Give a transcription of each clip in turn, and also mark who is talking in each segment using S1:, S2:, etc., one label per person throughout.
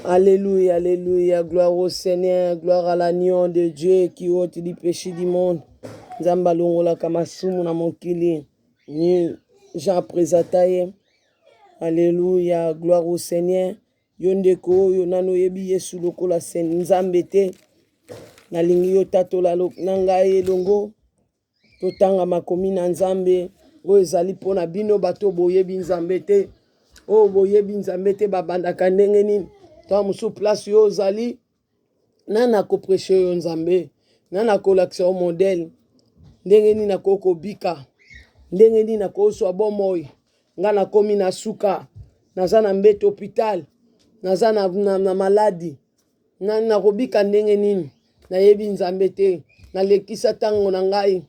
S1: Alléluia, Alléluia, gloire au Seigneur, gloire à l'agneau de Dieu qui ôte du péché du monde. Nzambe alongolaka masumu na mokili. Ni Jean présenta ye. Alléluia, gloire au Seigneur. Yo ndeko oyo nano oyebi Yesu lokola Nzambe te. Nalingi yo tatola na ngai elongo. Totanga makomi na Nzambe oyo ezali mpo na bino bato boyebi Nzambe te. Oyo boyebi Nzambe te babandaka ndenge nini? Ntango mosusu place yo ozali, nani akopreshe yo Nzambe? Nani akolakisa yo modele? Ndenge nini akoki kobika? Ndenge nini akozwa bomoi? Nga nakomi na suka, naza na mbeto hopital, naza na, na, na maladi na, nakobika ndenge nini? Nayebi Nzambe te, nalekisa ntango na ngai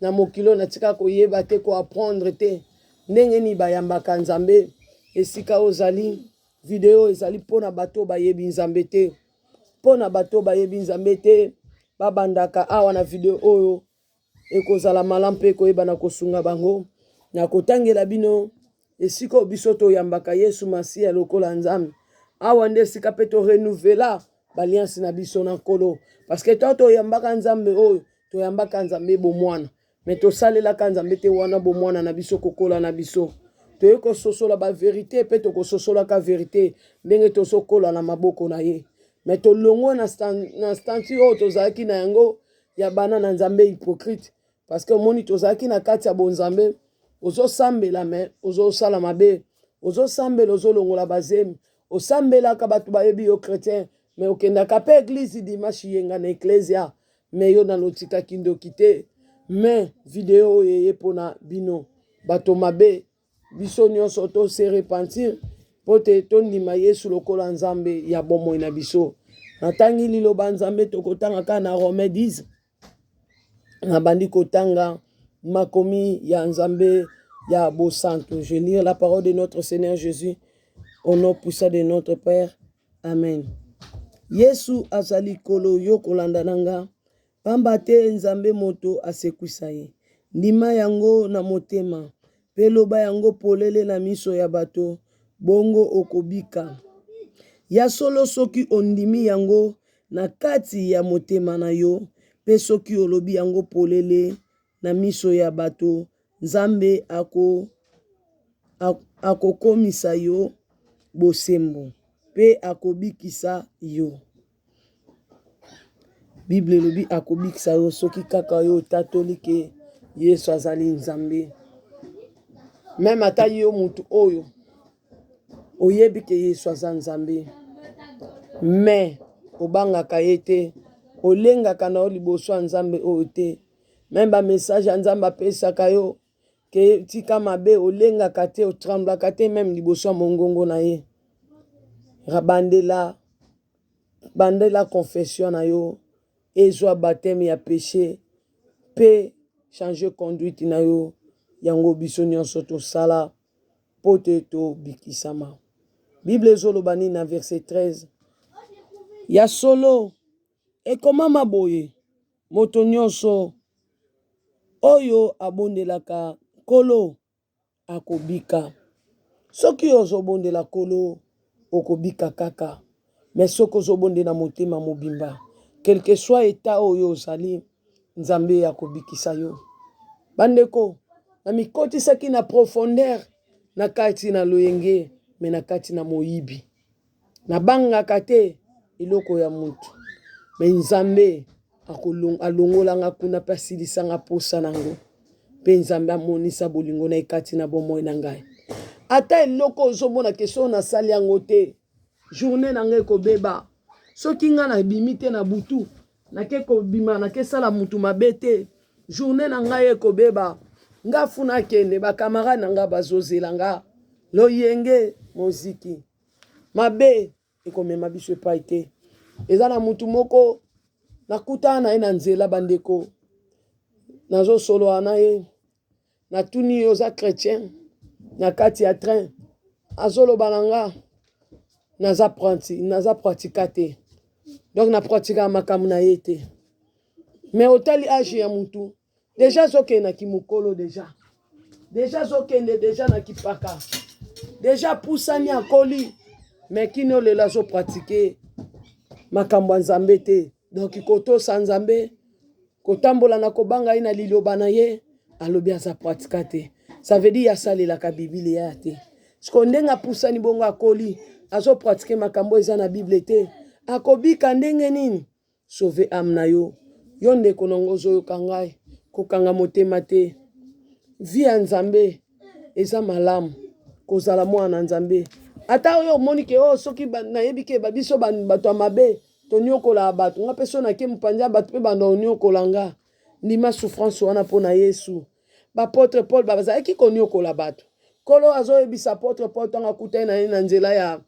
S1: na mokili oyo, natika koyeba te, koapprendre te ndenge nini bayambaka Nzambe. Esika ozali, video ezali mpo na bato oyo bayebi Nzambe te, mpo na bato oyo bayebi Nzambe te, babandaka awa na video oyo ekozala malamu mpe ekoyeba na kosunga bango. Nakotangela bino esika oyo biso toyambaka Yesu Masiya lokola Nzambe. Awa nde esika mpe to renouvela baliance na biso na Nkolo, parce que tango toyambaka Nzambe oyo, toyambaka Nzambe bomwana, me tosalelaka Nzambe te wana bomwana na biso kokola na biso toye kososola ba verite mpe tokososolaka verite ndenge tozokola na maboko na ye. Me tolongwe na, na stanti oyo tozalaki na yango ya bana na Nzambe hypocrite, parce que omoni tozalaki na kati ya bonzambe, ozosambela me ozosala mabe, ozosambela ozolongola bazemi, osambelaka bato bayebi yo chrétien, me okendaka mpe eglise dimanche yenga na ecclesia, me yo nano otika kindoki te. Me video oyo eye mpona bino bato mabe, biso nyonso to se repentir mpo te tondima Yesu lokola Nzambe ya bomoi na biso. Natangi liloba Nzambe, tokotanga kaka na Romain 10. Nabandi kotanga makomi ya Nzambe ya bosantu. Je lire la parole de notre Seigneur Jésus au nom puissant de notre Père. Amen. Yesu azali kolo yo kolanda na nga Pamba te Nzambe moto asekwisa ye. Ndima yango na motema, pe loba yango polele na miso ya bato, bongo okobika. Ya solo, soki ondimi yango na kati ya motema na yo, pe soki olobi yango polele na miso ya bato, Nzambe ako, akokomisa yo bosembo, pe akobikisa yo. Bible elobi akobikisa yo soki kaka yo otatoli ke Yesu azali Nzambe. Meme ata yo mutu oyo oyebi ke Yesu aza Nzambe, mais obangaka ye te, olengaka na yo liboso ya Nzambe oyo te. Meme ba message ya Nzambe apesaka yo ke tika mabe, olengaka te, otremblaka te meme liboso ya mongongo na ye. Rabandela Bandela confession na yo, ezwa bapteme ya peche pe changer conduite na yo, yango biso nyonso tosala po te tobikisama. Bible ezoloba nini na verset 13? Ya solo, ekomama boye, moto nyonso oyo abondelaka Nkolo akobika. Soki ozobondela Nkolo, okobika kaka. Mais soki ozobondela motema mobimba, quelque soit etat oyo ozali, Nzambe akobikisa yo. Bandeko, namikotisaki na profondeur na kati na loyenge, me na kati na moyibi. Nabangaka te eloko ya mutu me Nzambe alongola nga kuna pe asilisa nga posa na ngo pe Nzambe amonisa bolingo na ye kati na bomoi na ngai. Ata eloko ozomona ke soki nasali yango te journée na ngai ekobeba, soki ngai nabimi te na butu nake kobima nake sala mutu mabe te journée na ngai ekobeba, nga funa kende ba camarade na ngai bazozela nga loyenge moziki Mabe ekomema biso epai te. Eza na mutu moko nakutana na ye na nzela bandeko, nazosolola na ye, natuni ye oza chretien? Na kati ya train azoloba na nga naza prati, naza pratika te, donc na pratikaka makambo na ye te. Mais otali age ya mutu Deja azokende na kimokolo deja. Deja azokende deja na kipaka. Deja apusani akoli. Mais kino lelo azo pratiquer makambo ya Nzambe te. Donc kotosa Nzambe, kotambola na kobanga ye na liloba na ye, alobi aza pratika te. Ça veut dire asalelaka Biblia te. Siko ndenge apusani bongo akoli, azo pratiquer makambo eza na Bible te. Akobika ndenge nini? Sauve ame na yo. Yo ndeko na ngo ozoyoka ngai, kokanga motema te. Vie ya Nzambe eza malamu kozala mwana na Nzambe. Ata oyo omoni ke oh, soki nayebi ke biso bato ya mabe tonyokolaka bato, nga mpe so nake mopanzi ya bato mpe banda onyokola nga. Ndima souffrance wana mpo na Yesu. Ba apotre Paul bazalaki konyokola bato. Nkolo azoyebisa apotre Paul ntango akutani na ye na nzela ya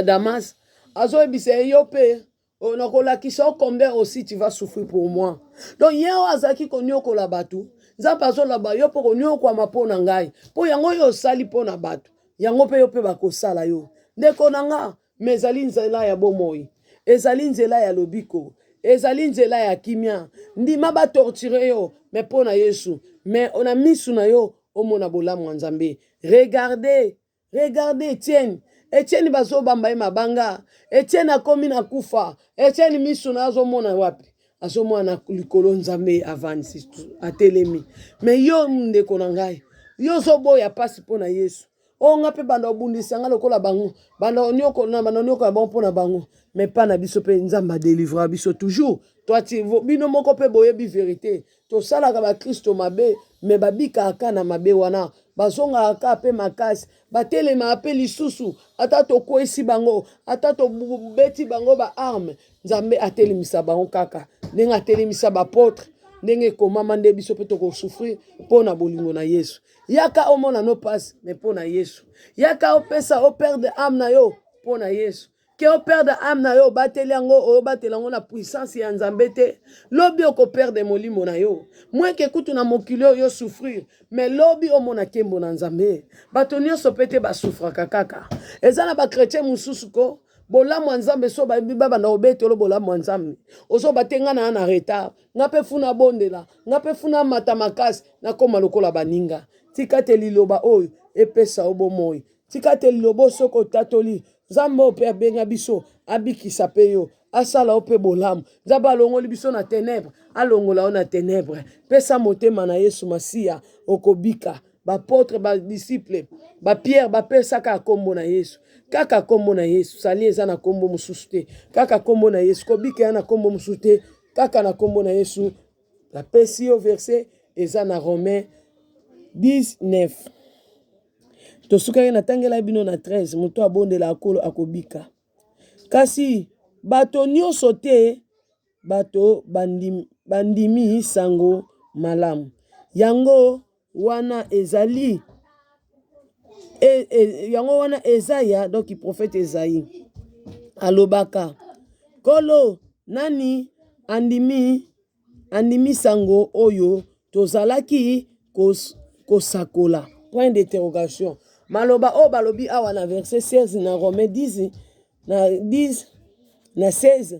S1: Damas, azoyebisa ye yo mpe oh, nakolakisa yo combien aussi tu vas souffrir pour moi. Donc ye oyo azalaki konyokola bato, Nzambe azoloba yo mpo konyokwama mpo na ngai, mpo yango oyo osali mpo na bato, yango mpe yo mpe bakosala yo. Ndeko na nga, me ezali nzela ya bomoi, ezali nzela ya lobiko, ezali nzela ya kimia. Ndima batorture yo me mpo na Yesu, me na misu na yo omona bolamu ya Nzambe. Regardez, regardez Etienne. Etienne bazobamba ye mabanga. Etienne akomi na kufa. Etienne misu na azomona wapi? Azomona na likolo Nzambe avandisi atelemi. Me yo ndeko na ngai, yo ozoboya pasi mpo na Yesu. Oyo nga mpe banda obundisa nga lokola bango, banda onyokola banda onyokola bango mpo na bango. Me pa na biso mpe Nzambe adelivra biso toujours. Toi bino moko mpe boyebi verite. Tosalaka bakristo mabe, me babikaka na mabe wana, bazongaka kaka mpe makasi, batelemaka mpe lisusu. Ata tokwesi bango, ata tobeti bango ba arme, Nzambe atelemisa bango kaka ndenge atelemisa bapotre, ndenge ekomama nde biso mpe tokosouffrir mpo na bolingo na Yesu. Yaka omona no pasi me mpo na Yesu. Yaka opesa operdre ame na yo mpo na Yesu. Ke operdre ame na yo, obateli yango, obatela yango na puissance ya Nzambe te. Lobi okoperdre molimo na yo. Mweke kutu na mokili oyo souffrir, me lobi omona nkembo na Nzambe. Bato nyonso pe te basouffraka kaka. Eza na ba chrétien mosusu ko bolamu ya Nzambe so bayebi babanda kobetelo bolamu ya Nzambe. Ozoba te nga na na retard, nga mpe funa bondela, nga mpe funa mata makasi, nakoma lokola baninga. Tika te liloba oyo epesa yo bomoi. Tika te liloba soki otatoli Nzambe oyo mpe abenga biso abikisa mpe yo, asala yo mpe bolamu. Nzambe alongoli biso na tenebre, alongola yo na tenebre. Pesa motema na Yesu Masiya, okobika. Bapotre, badisiple, bapierre bapesaka nkombo na Yesu, kaka nkombo na Yesu. Sali eza na nkombo mosusu te, kaka nkombo na Yesu. Kobika ya na nkombo mosusu te, kaka na nkombo na Yesu. Napesi yo verset eza na Romain 10 9. Tosukaki natangela bino na 13, moto abondela akolo akobika. Kasi bato nyonso te bato bandimi, bandimi sango malamu. Yango wana ezali yango wana Ezaya, donc prophète Esaïe alobaka, Nkolo, nani andimi andimi sango oyo tozalaki kosakola? Point d'interrogation. Maloba oyo balobi awa na verset 16 na Romain 10 na 10 na 16,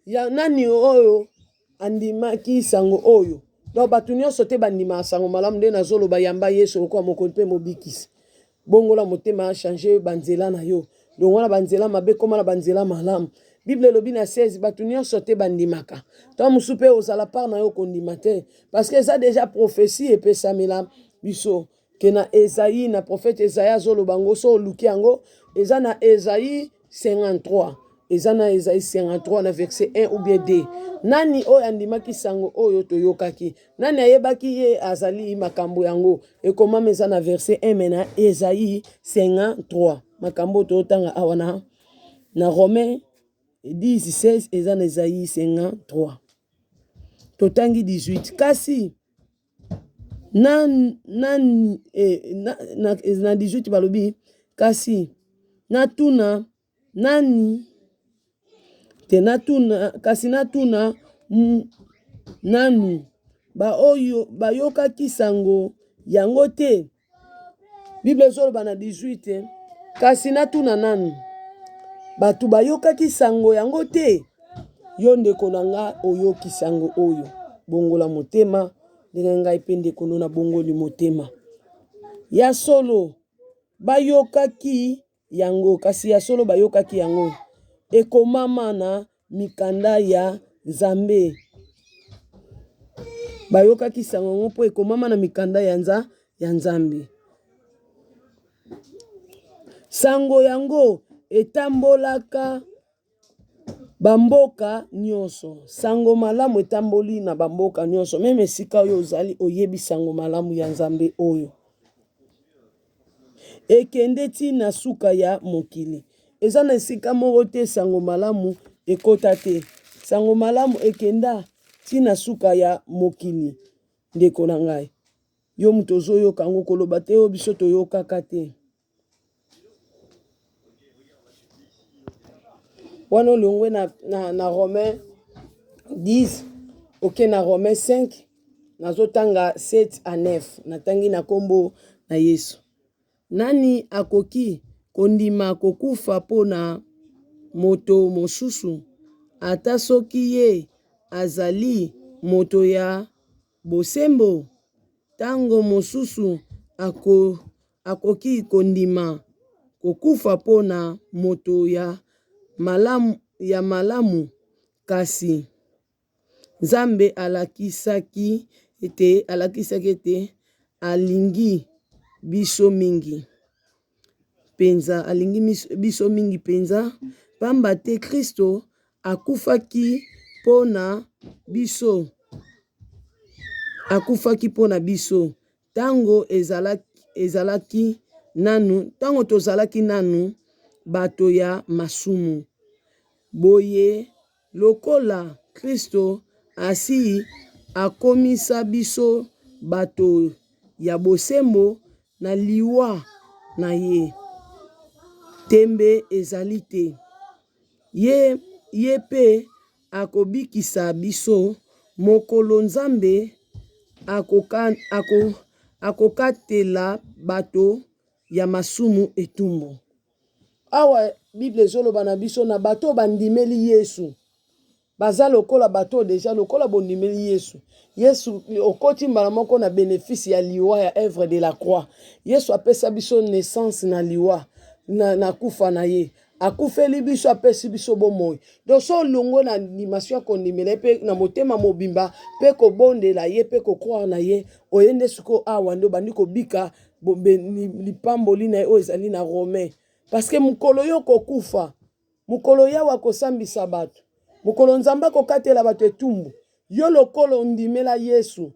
S1: ya nani oyo andimaki sango oyo? Donc bato nyonso te bandimaka sango malamu. Nde nazoloba, yamba Yesu lokola mokonzi mpe mobikisi. Bongola motema, change banzela na yo, longola banzela mabe, koma na banzela malamu. Bible elobi na 16, bato nyonso te bandimaka. Ntango mosusu mpe ozala part na yo kondima te, parce que eza déjà prophétie epesamela biso ke na Esaïe, na prophète Esaïe azoloba yango. So oluki yango, eza na Esaïe 53, eza na Esaïe 53 na verset 1 ou bien 2. Nani oyo andimaki sango oyo toyokaki? Nani ayebaki ye azali makambo yango? Ekomama eza na verset 1 me na Esaïe 53. Makambo oyo totanga awa na Romain 10 16 eza na Esaïe 53. Totangi 18. Kasi na 18 balobi, kasi natuna nani te, natuna, kasi natuna nanu, baoyo bayokaki sango yango te? Bible ezoloba na 18, kasi natuna nanu, bato bayokaki sango yango te? Yo ndeko na nga oyoki sango oyo, bongola motema ndenge ngai mpe ndeko no nabongoli motema. Ya solo bayokaki. yango, kasi ya solo bayokaki yango. Ekomama na mikanda ya Nzambe. Bayokaki sango yango mpo ekomama na mikanda ya nza ya Nzambe. Sango yango etambolaka bamboka nyonso. Sango malamu etamboli na bamboka nyonso, meme esika oyo ozali oyebi sango malamu ya Nzambe oyo. Ekende ti na suka ya mokili. Eza na esika moko te sango malamu ekota te. Sango malamu ekenda ti na suka ya mokili. Ndeko na ngai, yo moto ozoyoka yango koloba te oyo biso toyokaka te. Wana olongwe na Romain 10 oke na Romain 5 nazotanga 7 à 9 natangi na nkombo na Yesu. Nani akoki kondima kokufa mpo na moto mosusu, ata soki ye azali moto ya bosembo? Ntango mosusu akoki kondima kokufa mpo na moto ya malamu, kasi Nzambe alakisaki ete alingi biso mingi mpenza, alingi biso mingi mpenza, mpamba te Kristo akufaki mpo na biso, akufaki mpo na biso ntango ezalaki nanu, ntango tozalaki nanu bato ya masumu. Boye, lokola Kristo asi akomisa biso bato ya bosembo na liwa na ye, ntembe ezali te, ye mpe akobikisa biso mokolo Nzambe akokatela bato ya masumu etumbu. Awa Bible ezoloba na biso na bato oyo bandimeli Yesu baza lokola bato oyo deja lokola bondimeli Yesu. Yesu okoti mbala moko na benefice ya liwa ya œuvre de la croix. Yesu apesa biso naissance na liwa na kufa na ye. Akufeli biso apesi biso bomoi. Donc so olongwe na animation ya kondimela ye mpe na motema mobimba mpe kobondela ye mpe kokroire na ye, oye nde sikoyo awa nde obandi kobika lipamboli na ye oyo ezali na Romain. Parce que mokolo yo okokufa, mokolo Yawe akosambisa bato, mokolo Nzambe akokatela bato etumbu, yo lokola ondimela Yesu,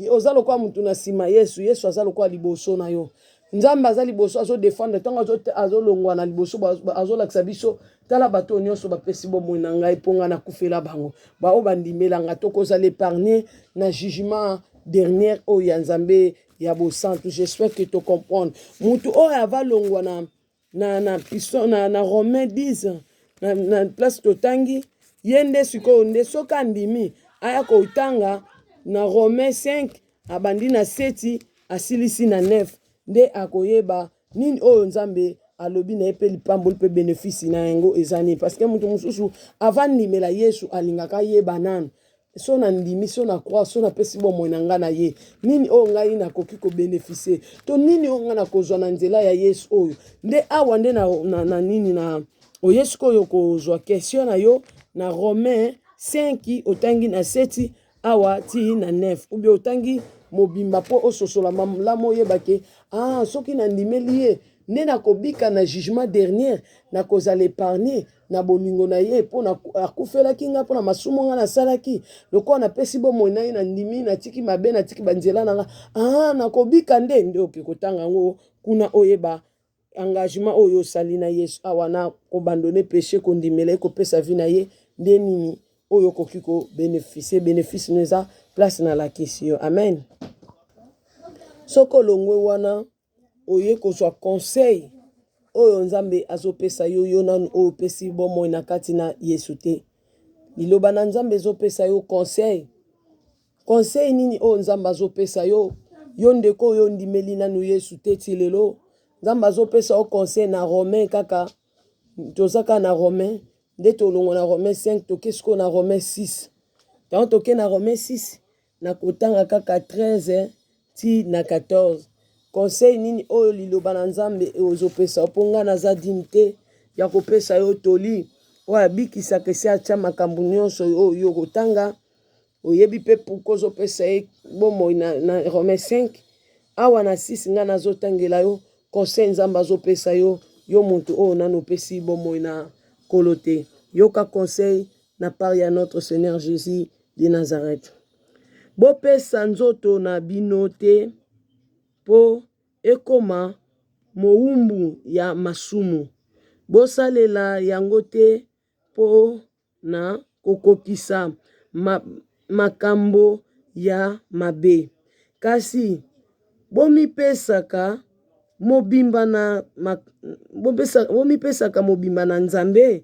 S1: oza lokola moto na nsima Yesu, Yesu aza lokola liboso na yo. Nzambe aza liboso azo defendre ntango azolongwa na liboso azolakisa biso tala bato oyo nyonso bapesi bomoi na ngai mpo ngai nakufela bango baoyo bandimela ngai tokozala épargne na jugement dernière oyo ya Nzambe ya bosantu. J'espère que to comprendre mutu oyo ava longwa na Romain 10 na place totangi ye nde sikoyo nde soki andimi aya kotanga na Romain 5 abandi na 7 asilisi na 9 nde akoyeba nini oyo Nzambe alobi na ye mpe lipamboli mpe benefisi na yango eza nini. Parce que moto mosusu ava ndimela Yesu alingaka ayeba nanu so na ndimi so na croire so napesi bomoi na ngai na ye nini oyo ngai nakoki kobenefisie to nini oyo ngai nakozwa na nzela ya Yesu oyo nde awa nde na nini na oye sikoyo kozwa question na yo na Romain 5 otangi na 7 awa ti na 9 ou bien otangi mobimba mpo ososola malamu oyeba ke ah, soki nandimeli ye nde nakobika na jugement dernier, nakozala épargne na bolingo na ye mpo akufelaki ngai mpo na masumu ngai nasalaki, lokola napesi bomoi na ye, nandimi, natiki mabe, natiki banzela na ngai, ah, nakobika nde nde oke kotanga yango kuna oyeba engagement oyo osali na Yesu awa na kobandone péché, kondimela ye, kopesa vie na ye nde nini oyo okoki kobeneficie bénéfice no eza place nalakisi yo. Amen. Soki olongwe wana oye kozwa conseil oyo Nzambe azopesa yo, yo nanu oyo opesi bomoi na kati na Yesu te. Liloba na Nzambe ezopesa yo conseil. Conseil nini oyo Nzambe azopesa yo? Yo ndeko oyo ondimeli nanu Yesu te ti lelo, Nzambe azopesa yo conseil na Romain kaka, toza kaka na Romain, nde tolongwa na Romain 5 toke sikoyo na Romain 6. Tango toke na Romain 6, nakotanga kaka 13 ti na 14. Conseil nini oyo liloba na Nzambe ozopesa yo? Mpo ngai naza digne te ya kopesa yo toli. Oyo abikisaka esi atya makambo nyonso oyo yo okotanga. Oyebi mpe pourquoi ozopesa ye bomoi na, na Romain 5. Awa na 6 ngai nazotangela yo conseil Nzambe azopesa yo, yo moto oyo nanu opesi bomoi na Nkolo te. Yoka conseil na part ya notre Seigneur Jésus de Nazareth. Bopesa nzoto na bino te mpo ekoma mowumbu ya masumu. Bosalela yango te mpo na kokokisa ma, makambo ya mabe. Kasi bomipesaka mobimba na, bomipesaka mobimba na Nzambe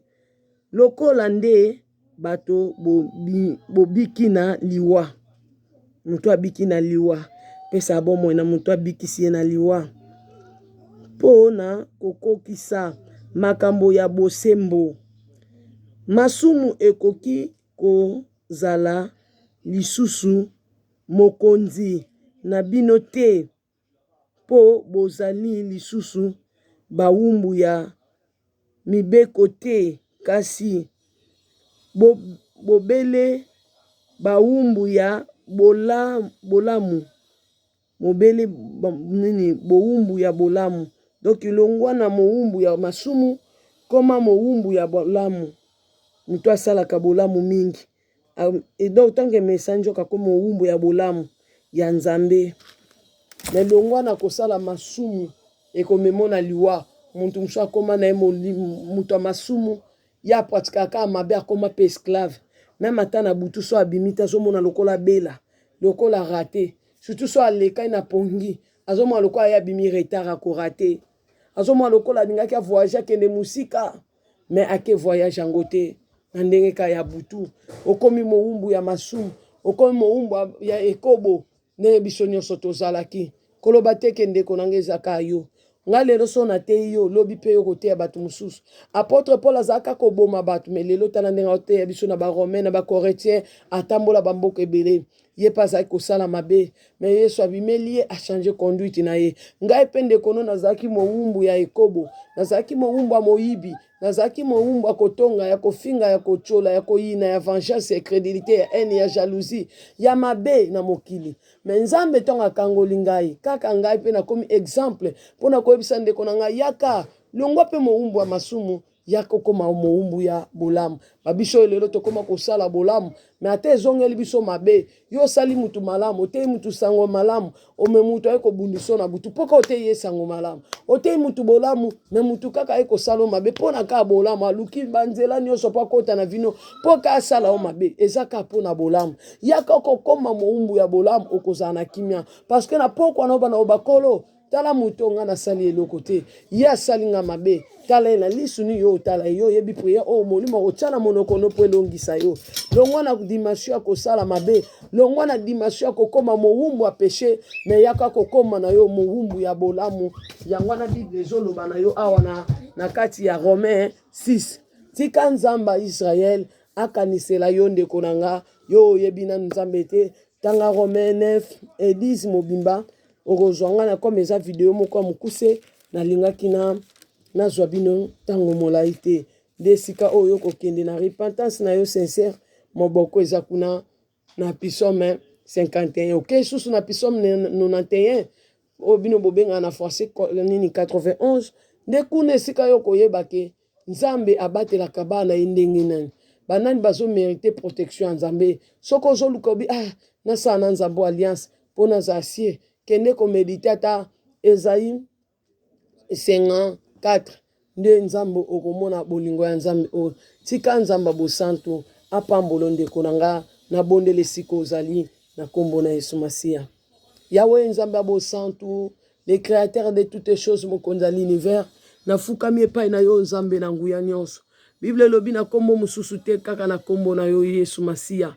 S1: lokola nde bato bobiki na liwa. Moto abiki na liwa, pesa bomoi na moto abikisi ye na liwa mpo na kokokisa makambo ya bosembo. Masumu ekoki kozala lisusu mokonzi na bino te mpo bozali lisusu bawumbu ya mibeko te, kasi bobele bawumbu ya bolamu. Mobele nini? Bowumbu ya bolamu. Donc longwa na mowumbu ya masumu, koma mowumbu ya bolamu. Moto asalaka bolamu mingi. Donc tant que mesa nzoka akoma mowumbu ya bolamu ya Nzambe. Mais longwa na kosala masumu ekomemo na liwa. Moto mosusu akoma na ye moto ya masumu, ye apratikaka kaka mabe, akoma mpe esclave. Meme ata na butu so abimi te, azomona lokola abela, lokola rate. Surtout so alekai na pongi, azomona lokola ye abimi retard, akorate. Azomona lokola alingaki avoyage akende mosika, mais ake voyage yango te na ndenge kaka ya butu. Okomi mowumbu ya masumu, okomi mowumbu ya ekobo, ndenge biso nyonso tozalaki. Koloba te ke ndeko na ngai eza kaka yo. Ngai lelo so nateyi yo, lobi mpe yo koteya bato mosusu. Apôtre Paul azalaka koboma bato, mais lelo tala ndenge aoteya biso na ba Romain, na ba Corinthien, atambola bamboka ebele. Ye mpe azalaki kosala mabe, mais Yesu abimeli ye, achange conduite na ye. Ngai mpe ndeko no, nazalaki mowumbu ya ekobo, nazalaki mowumbu ya moyibi, nazalaki mowumbu ya kotonga, ya kofinga, ya kotyola, ya koyina, ya vengeance, ya incrédulité, ya haine, ya jalousie, ya mabe na mokili. Mais Nzambe ntango akangoli ngai, kaka ngai mpe nakomi exemple mpona koyebisa ndeko na ngai, yaka longwa mpe mowumbu ya masumu, yaka okoma mowumbu ya bolamu. Babiso oyo lelo tokoma kosala bolamu, mais ata ezongeli biso mabe. Yo osali mutu malamu, oteyi mutu sango malamu, ome mutu aye kobundisa na butu mpoka oteyi ye sango malamu, oteyi mutu bolamu, mais mutu kaka aye kosala yo mabe mpo na kaka bolamu, aluki banzela nyonso mpo akota na vino mpo kaka asala yo mabe. Eza kaka mpo na bolamu. Yaka okokoma mowumbu ya bolamu, okozala na kimia, parce que na pokwa na yo bana oyo bakolo tala moto nga nasali eloko te, ye asali nga mabe, tala ye na lisu ni yo otala ye. Yo oyebi prière oyo molimo akotya na monoko no mpo elongisa yo. Longwa na dimension ya kosala mabe, longwa na dimension ya kokoma mowumbu ya péché, mais yaka kokoma na yo mowumbu ya bolamu. Yango wana Bible ezoloba na yo awa na kati ya Romain 6. Tika Nzambe ya Israel akanisela yo ndeko na nga, yo oyebi nanu Nzambe te. Tanga Romain 9 et 10 mobimba, okozwa nga na comme eza video moko ya mokuse, nalingaki na nazwa bino ntango molai te. Nde esika oyo okokende na repentance na yo sincère, moboko eza kuna na psaume 51. Oke susu na psaume 91 oyo bino bobengaka na français nini 91, nde kuna esika yo koyeba ke Nzambe abatelaka bana ye ndenge nani, banani bazomérite protection ya Nzambe. Soki ozoluka obi ah nasala na Nzambe alliance mpo nazala sie, kende koméditer ata Esaïe 54, nde Nzambe okomona bolingo ya Nzambe oyo. Tika Nzambe bosantu apambolo ndeko na nga, nabondela esika ozali na nkombo na Yesu Masiya. Yahweh Nzambe ya bosantu, le créateur de toutes choses, mokonzi ya l'univers, nafukami epai na yo Nzambe na nguya nyonso. Bible elobi na nkombo mosusu te kaka na nkombo na yo Yesu Masiya.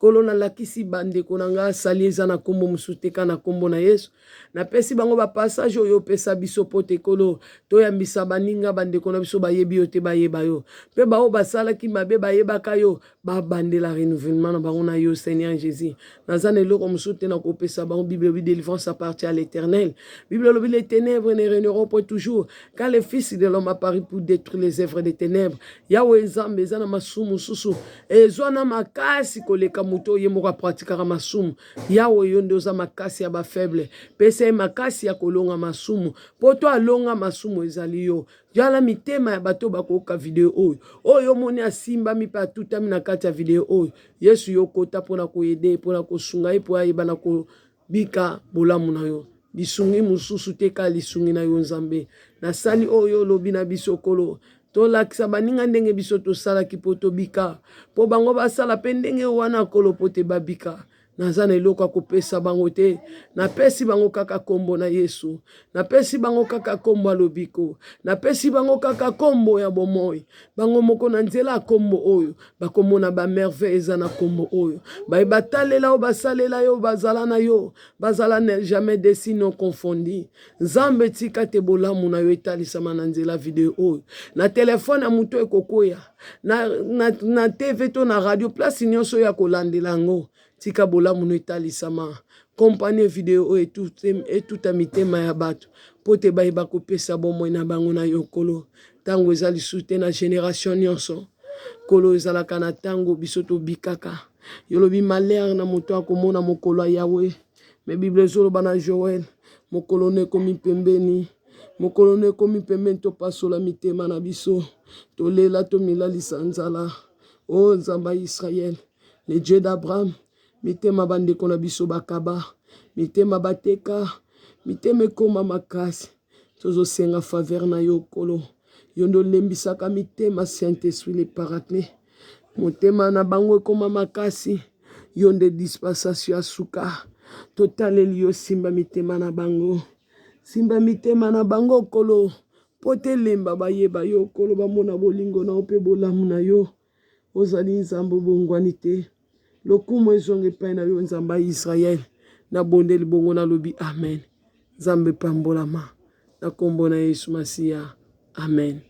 S1: Nkolo, nalakisi bandeko na ngai asali eza na nkombo mosusu te kaka na nkombo na Yesu. Napesi bango bapassage oyo opesa biso mpo te Nkolo toyambisa baninga bandeko na biso bayebi yo te bayeba yo, mpe baoyo basalaki mabe bayebaka yo babandela renouvellement na bango na yo Seigneur Jésus. Naza na eloko mosusu te na kopesa bango. Bible elobi délivrance appartient à l'Éternel. Bible elobi les ténèbres ne régneront pas toujours, car le Fils de l'homme apparu pour détruire les œuvres des ténèbres. Yawe Nzambe, eza na masumu mosusu ezwa na makasi koleka moto oyo ye moko apratikaka masumu. Yawe, yo nde oza makasi ya bafaible. Pesa ye makasi ya kolonga masumu, mpo to alonga masumu ezali yo. Yala mitema ya bato bakoyoka video oyo, oyo omoni asimbami mpe atutami na kati ya video oyo. Yesu, yo kota mpona koaider, mpona kosunga ye, mpo ayeba na kobika bolamu na yo. Lisungi mosusu te kaka lisungi na yo Nzambe. Nasali oyo olobi na biso Nkolo, tolakisa baninga ndenge biso tosalaki mpo tobika, mpo bango basala mpe ndenge wana Nkolo, mpo te babika. Naza na eloko ya kopesa bango te, napesi bango kaka nkombo na Yesu, napesi bango kaka nkombo ya lobiko, napesi bango kaka nkombo ya bomoi. Bango moko na nzela ya nkombo oyo bakomona bamerveille eza na nkombo oyo. Baye batalela yo, basalela yo, bazala na yo, bazala jamais déçus non confondu. Nzambe, tika te bolamu na yo etalisama na nzela video oyo, na telefone ya moto ekokwea na TV to na radio, place nyonso oyo ya kolandela yango. Tika bolamu no etalisama. Kompanie video oyo etuta mitema ya bato mpo te bayeba kopesa bomoi na bango na yo Nkolo. Ntango eza lisusu te na génération nyonso Nkolo, ezalaka na ntango biso tobikaka. Yo lobi malheur na moto akomona mokolo ya Yawe, mais Bible ezoloba na Joel, mokolo no ekomi pembeni, mokolo no ekomi pembeni. Topasola mitema na biso, tolela, tomilalisa nzala. O Nzambe ya Israel, le Dieu d'Abraham, mitema bandeko na biso bakaba mitema, bateka mitema, ekóma makasi. Tozosenga faveur na yo Nkolo, yo nde olembisaka mitema. Saint Esprit le Paraclet, motema na bango ekóma makasi, yo nde dispensation ya suka. Totaleli yo, simba mitema na bango, simba mitema na bango Nkolo, mpo te elemba bayeba yo Nkolo, bamona bolingo na yo mpe bolamu na yo. Ozali Nzambe obongwani te. Lokumu ezonga epai na yo, Nzambe ya Israele. Nabondeli bongo, nalobi amen. Nzambe pambolama na nkombo na Yesu Masiya, amen.